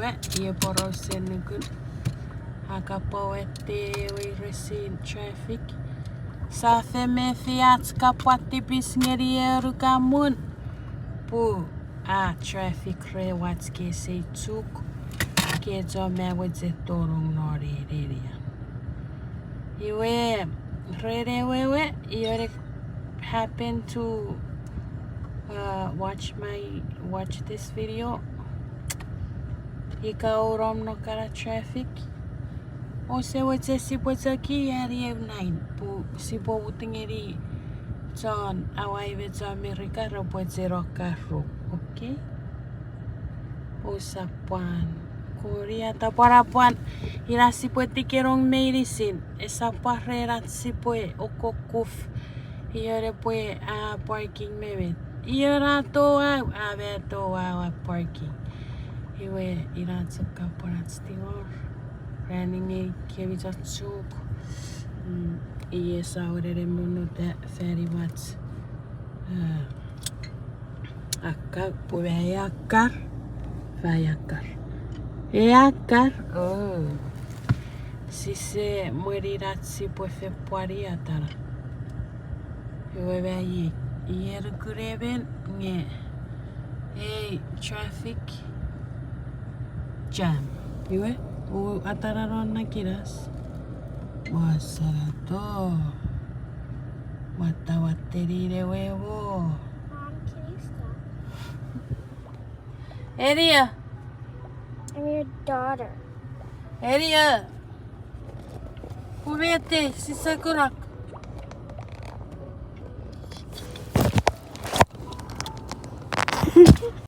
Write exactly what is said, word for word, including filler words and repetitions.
Ewe, iei porausen nukun. A kapwa watte weiresin traffic. Sia fen mefi ach kapwa tipis ngeni erukamun. Pun a traffic ren wach ke sei Chuuk, ke chon ma mochen tonong non ei area. Iwe, ren ewe we, iore happen to, uh, watch my, watch this video. Ika onom non kana traffic. Ouse mochen sipwe chok ani eu nine, pun sipwe mut ngeni chon Hawaii me chon Merika repwe cheno karu, okay? Ousap pwan kori atapwanapwan, ina sipwe tikenong meinisin, esap pwan ren ach sipwe okkokuf, ion epwe a parking me met. Ion a touau, a ma touau a parking. Iwe ina chok kapwan ach tingor. Ran inei kemi chon Chuuk. Mm, iei sa wenene monota fanimach. Ah. Akkar, pwe ma ei akkar. Fa ei akkar. Ei akkar, oh. Sise mwen ina sipwe fen pwari atana. Iwe ma iei, iei nukun emon nge ei traffic jam. Iwe, u atana non na kinas. Ua sanato. Ua tawatteni ne wewo. Mom, can you stop? Elia. I'm your daughter. Elia. Kumete, sise kunok.